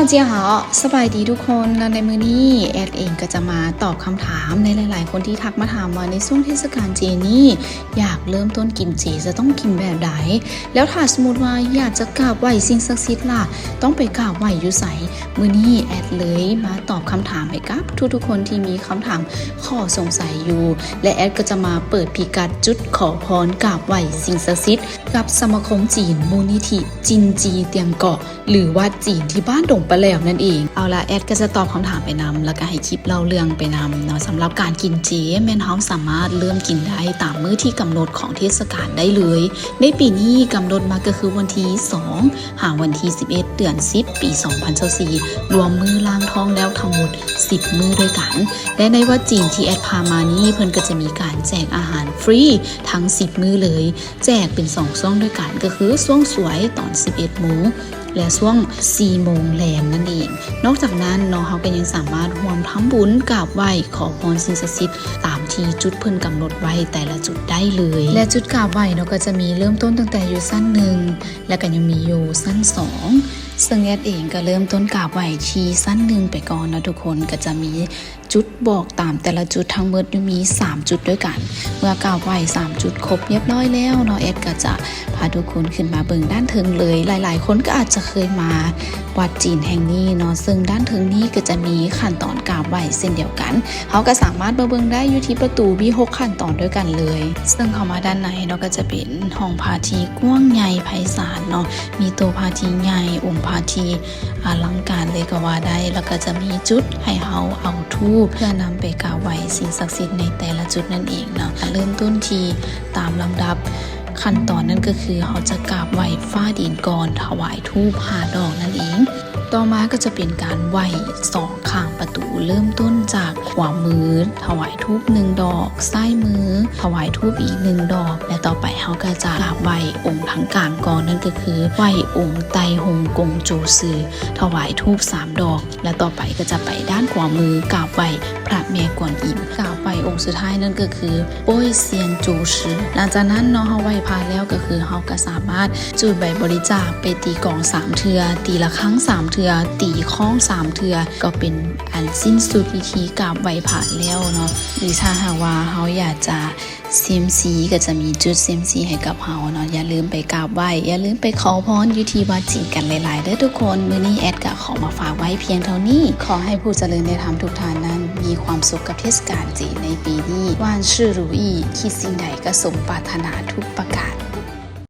大家好 ສະບາຍດີທຸກຄົນ ແລະ ໃນມື້ນີ້ແອດເອງກໍຈະມາຕອບຄຳຖາມໃນຫຼາຍໆຄົນທີ່ທັກມາຖາມວ່າ ໃນຊ່ວງເທດສະການເຈນີ້ ຢາກເລີ່ມຕົ້ນກິນເຈຈະຕ້ອງກິນແບບໃດ? ແລ້ວຖ້າສົມມຸດວ່າຢາກຈະກາບໄຫວ້ສິ່ງສັກສິດລະ ຕ້ອງໄປກາບໄຫວ້ຢູ່ໃສ? ມື້ນີ້ແອດເລີຍມາຕອບຄຳຖາມໃຫ້ກັບທຸກໆຄົນທີ່ມີຄຳຖາມຂໍ້ສົງໄສຢູ່ ແລະ ແອດກໍຈະມາເປີດພິກັດຈຸດຂໍພອນກາບໄຫວ້ສິ່ງສັກສິດ ກັບສະມາຄົມຈີນ ມູນນິທິຈິນຈີຕຽງເກາະ ຫຼື ວັດຈີນທີ່ບ້ານດົງປາແຫຼວນັ້ນເອງ. ເອົາລະ ແອດກໍຈະຕອບຄຳຖາມໄປນຳ ແລ້ວກໍໃຫ້ຄລິບເລົ່າເລື່ອງໄປນຳເນາະ. ສຳລັບການກິນເຈ ແມ່ນເຮົາສາມາດເລີ່ມກິນໄດ້ຕາມມື້ທີ່ກຳນົດຂອງເທດສະການໄດ້ເລີຍ. ໃນປີນີ້ກຳນົດມາກໍຄືວັນທີສອງ ຫາວັນທີສິບເອັດ ເດືອນສິບ ປີສອງພັນຊາວສີ່ ລວມມື້ລ້າງທ້ອງແລ້ວທັງໝົດສິບມື້ດ້ວຍກັນ ແລະ ໃນວັດຈີນທີ່ແອດພາມານີ້ ເພິ່ນກໍຈະມີການແຈກອາຫານຟຣີທັງສິບມື້ເລີຍ. ແຈກເປັນສອງຊ່ວງດ້ວຍກັນ ກໍຄືຊ່ວງສວຍຕອນສິບເອັດໂມງ ແລະ ຊ່ວງສີ່ໂມງແລງນັ້ນເອງ. ນອກຈາກນັ້ນເນາະ ເຮົາກໍຍັງສາມາດຮ່ວມທຳບຸນກາບໄຫວ້ຂໍພອນສິ່ງສັກສິດຕາມທີ່ຈຸດເພິ່ນກຳນົດໄວ້ແຕ່ລະຈຸດໄດ້ເລີຍ ແລະ ຈຸດກາບໄຫວ້ເນາະ ກໍຈະມີເລີ່ມຕົ້ນຕັ້ງແຕ່ຢູ່ຊັ້ນໜຶ່ງ ແລະ ກໍຍັງມີຢູ່ຊັ້ນສອງ ເຊິ່ງແອດເອງກໍເລີ່ມຕົ້ນກາບໄຫວ້ທີ່ຊັ້ນໜຶ່ງໄປກ່ອນເນາະທຸກຄົນ. ກໍຈະມີ ຈຸດບອກຕາມແຕ່ລະຈຸດທັງໝົດຢູ່ມີສາມຈຸດດ້ວຍກັນ. ເມື່ອກາບໄຫວ້ສາມຈຸດຄົບຮຽບຮ້ອຍແລ້ວເນາະ ແອດກໍຈະພາທຸກຄົນຂຶ້ນມາເບິ່ງດ້ານເທິງເລີຍ. ຫຼາຍໆຄົນກໍອາດຈະເຄີຍມາວັດຈີນແຫ່ງນີ້ເນາະ ເຊິ່ງດ້ານເທິງນີ້ກໍຈະມີຂັ້ນຕອນກາບໄຫວ້ເຊັ່ນດຽວກັນ. ເຮົາກໍສາມາດມາເບິ່ງໄດ້ຢູ່ທີ່ປະຕູ ມີຫົກຂັ້ນຕອນດ້ວຍກັນເລີຍ. ເຊິ່ງເຂົ້າມາດ້ານໃນເນາະ ກໍຈະເປັນຫ້ອງພະທີ່ກວ້າງໃຫຍ່ໄພສານເນາະ ມີໂຕພະທີ່ໃຫຍ່ ອົງພະທີ່ ອະລັງການເລີຍກໍວ່າໄດ້ ແລ້ວກໍຈະມີຈຸດໃຫ້ເຮົາເອົາທູບເພື່ອນຳໄປກາບໄຫວ້ສິ່ງສັກສິດໃນແຕ່ລະຈຸດນັ້ນເອງເນາະ. ເລີ່ມຕົ້ນທີ່ຕາມລຳດັບຂັ້ນຕອນ ນັ້ນກໍຄືເຮົາຈະກາບໄຫວ້ຟ້າດິນກ່ອນ ຖວາຍທູບຫ້າດອກນັ້ນເອງ. ຕໍ່ມາກໍຈະເປັນການໄຫວ້ສອງຂ້າງປະຕູ ເລີ່ມຕົ້ນຈາກຂວາມື ຖວາຍທູບໜຶ່ງດອກ ຊ້າຍມື ຖວາຍທູບອີກໜຶ່ງດອກ ແລະ ຕໍ່ໄປເຮົາກໍຈະກາບໄຫວ້ອົງທາງກາງກ່ອນ ນັ້ນກໍຄືໄຫວ້ອົງໄຕຮົງກົງໂຈຊື ຖວາຍທູບສາມດອກ ແລະ ຕໍ່ໄປກໍຈະໄປດ້ານຂວາມື ກາບໄຫວ້ພະແມ່ກວນອິມ ກາບໄຫວ້ອົງສຸດທ້າຍ ນັ້ນກໍຄືໂປ້ຍຊຽນໂຈຊື. ຫຼັງຈາກນັ້ນເນາະ ເຮົາໄຫວ້ພະແລ້ວ ກໍຄືເຮົາກໍສາມາດຈູດໃບບໍລິຈາກໄປຕີກອງສາມເທື່ອ ຕີລະຄັງສາມເທື່ອ ຕີຄ້ອງສາມເທື່ອ ກໍເປັນອັນສິ້ນສຸດພິທີກາບໄຫວ້ພະແລ້ວເນາະ. ຫຼືຖ້າຫາກວ່າເຮົາຢາກຈະ ເຊຍມຊີ ກໍຈະມີຈຸດເຊຍມຊີໃຫ້ກັບເຮົາເນາະ. ຢ່າລືມໄປກາບໄຫວ້ ຢ່າລືມໄປຂໍພອນຢູ່ທີ່ວັດຈີນກັນຫຼາຍໆເດີທຸກຄົນ. ມື້ນີ້ແອດກໍຂໍມາຝາກໄວ້ພຽງເທົ່ານີ້. ຂໍໃຫ້ຜູ້ຈະເລີນໃນທຳທຸກທ່ານນັ້ນ ມີຄວາມສຸກກັບເທດສະການເຈໃນປີນີ້. ວານຊື່ຣູອີ ຄິດສິ່ງໃດກໍສົມປາດຖະໜາທຸກປະການ.